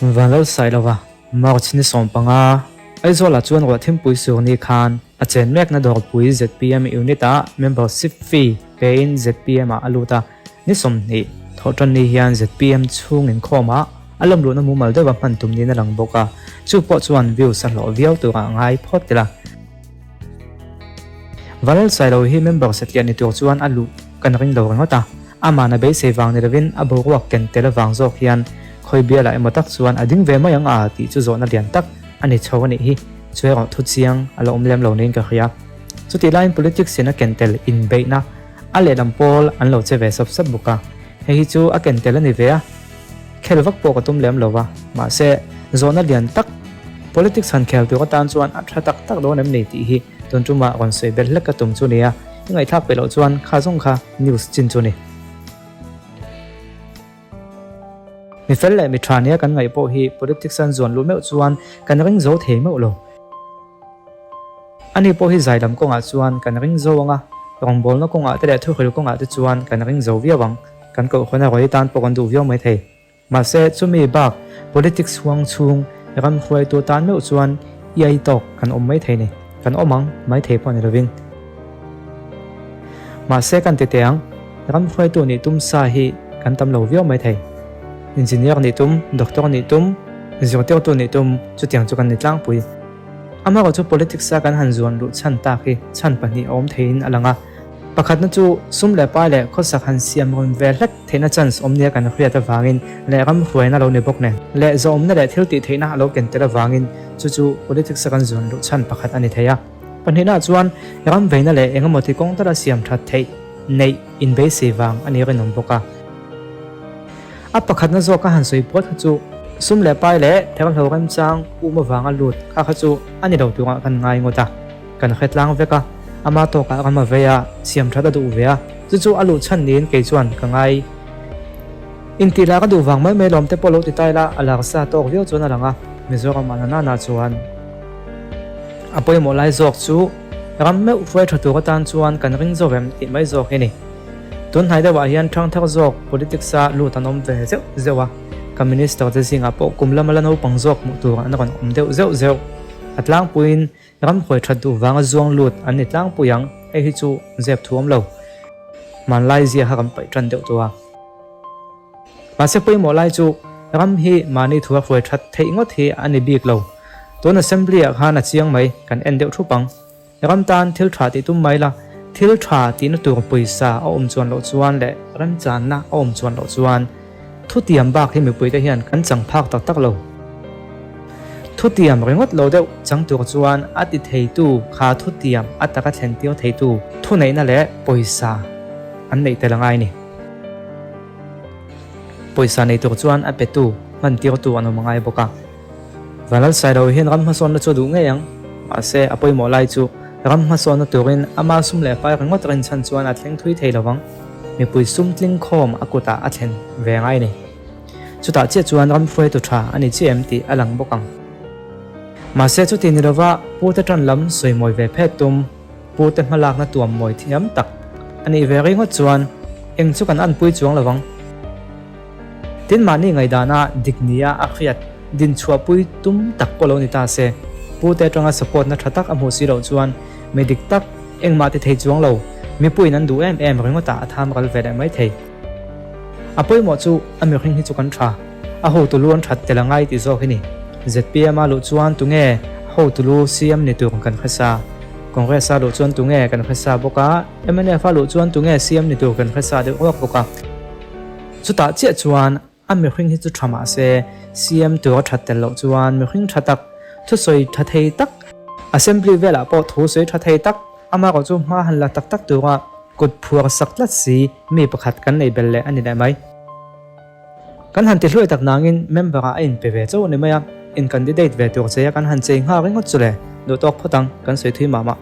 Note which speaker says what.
Speaker 1: Vanlalsailova, March ni 15, Aizawlah chuan Ruahthimpui Surni khan a chen mekna dawrpui zpm Unit-ah membership fee pein zpm-ah a lut a, ni 20 thawhtan ni hian zpm chhung inkhawmah a lawmluhna mumal deuha hman tum niin a lang bawk a, chu pawh chuan views a hlawh viau turah a ngai phawt ila. Vanlalsailo hi member satliah ni tur chuan a luh kan ring lo ringawt a, amahna beisei vang ni lovin a boruak ken tel avang zawk hian khawi bialah emaw tak chuan a ding ve mai ang a tih chu zawhna lian tak a ni chho a nih hi. Chu erawh thu chiang a la awm lem lo niin ka hria. Chutih laiin politics in a ken tel inbeihna a lehlam pawl an lo che ve sap sap bawk a, hei hi chu a ken tel a ni ve a. Khel vak pawh ka tum lem lo va, mahse zawhna lian tak politics han khel tur atan chuan a tha tak tak dawn em ni tih hi tun tumah rawn sawi belh hlek ka tum chu nia, i ngaihthlak peih loh chuan kha zawng kha news chin chu ni. Mi fel leh mi tha nia kan ngaih pawh hi politics an zuan luh meuh chuan kan ring zo thei meuh lo. Ani pawh hi zai lam kawngah chuan kan ring zo ang a, rawngbawlna kawngah te leh thuhril kawngah te chuan kan ring zo viau ang. Kan kohhran a rawi tan pawh kan duh viau mai thei. Mahse, chumi bak politics huang chhung ram hruaitu tan meuh chuan iai tawk kan awm mai thei ni. Kan awm ang mai thei pawh ni lovin. Mahse, kan ti teh ang, ram hruaitu nih tum sa hi kan tam lo viau mai thei. Engineer nih tum, doctor nih tum, zirtirtu nih tum chutiang chu kan ni tlangpui. Amaherawhchu politics a kan han zuan luh chhan tak hi chhan pahnih a awm theiin a lang a. Pakhatna chu sum leh pai leh khawsak han siam rawn ve hlek theihna chance awm nia kan hriat avangin leh ram hruaina lo ni bawk nen leh zawhawmna leh thil tih theihna a lo ken tel avangin chu chu politics a kan zuan luh chhan pakhat a ni thei a. Pahnihnaah chuan ram veina leh eng emaw ti kawng tala siam that theih neih inbeisei vang a ni rinawm bawk a. A pakhatna zawk a han sawi puat kha chu sum leh pai leh therhlo remchang um avanga lut kha kha chu a ni lo turah kan ngai ngawt a. Kan hre tlang vek a, ama tawkah ram a vei a, siam that a duh ve a, chu chu a luh chhan niin kei chuan ka ngai. Intih lah ka duh vang mai mai lawm te pawh lo ti ta ila, a larsa tawk viau chuan a lang a, Mizoram ah nana chuan a pawimawh lai zawk chu ram meuh hruai tha tur atan chuan kan ring zo em tih mai zawk hi ni. Tun hnai deuhah hian thangthar zawk politics a lut an awm ve zeuh zeuh a, ka minister te zingah pawh kum lama la naupang zawk hmuh tur an rawn awm deuh zeuh zeuh. A tlangpuiin Ram huai that duh vanga zuang lut an ni tlangpui ang, hei hi chu zep thu awm lo. Hmanlai zia kha kan paih tan deuh tawh a. Mahse pawimawh lai chu ram hi mahni thu a hruai that theih ngawt hi a ni bik lo. Tun Assembly ah khan a chiang mai, kan en deuh thup ang. Ram tan thil tha tih tum mai la, thil tha tihna tur pawisa a awm chuan loh chuan leh remchanna a awm chuan loh chuan, Thutiam bak hi mipuite hian kan chang phak tak tak lo. Thutiam ringawt lo deuh chang tur chuan a ti theitu kha thutiam a taka thlen tir theitu thuneihna leh pawisa an neih tel a ngai ni. Pawisa nei tur chuan a petu, hman tirtu an awm a ngai bawk a. Vanlalsailo hian ram hmasawnna chu a duh ngei ang, mahse a pawimawh lai chu ram hmasawnna turin ama sum leh pai ringawt rinchhan chuan a thleng thui thei lovang. Mipui sum tling khawm a kutah a thlen ve ngai a ni. Chutah chiah chuan ram hruaitu tha a ni chiah em tih a lang bawk ang. Mahse chuti ni lova pute tan lam sawi mawi ve phet tum, pute hmalakna tuam mawi thiam tak a nih ve ringawt chuan eng chu kan anpui chuang lo vang. Tin mahni ngaihdana dik nia a hriat din chhuahpui tum tak pawh lo ni ta se, pute atanga support na tha tak a hmuh si loh chuan mi dik tak engmah ti thei chuang lo, mipuiin an duh em em ringawtah a tham ral ve leh mai thei. A pawimawh chu a mihring hi chu kan tha, a hotu lu an that tel a ngai tih zawk hi ni. ZPM a luh chuan tunge hotu lu CM ni tur kan hre sa? Congress a luh chuan tunge kan hre sa bawk a, mnf a luh chuan tunge CM ni tur kan hre sa deuh ruak bawk a. Chutah chiah chuan a mihring hi chu tha mah se, CM tur a that tel loh chuan mihring tha tak, thusawi tha thei tak, Assembly velah pawh thu sawi tha thei tak, amaherawh chu hma han la tak tak tura kut phuar sak tlat si mi pakhat kan nei bel leh a ni leh mai. Kan han ti hluai tak nangin member ah a inpe ve chauh a ni mai a, in candidate ve tur che a kan han chei nghal ringawt chu le, duhtawk phawt ang, kan sawi thui mah mah.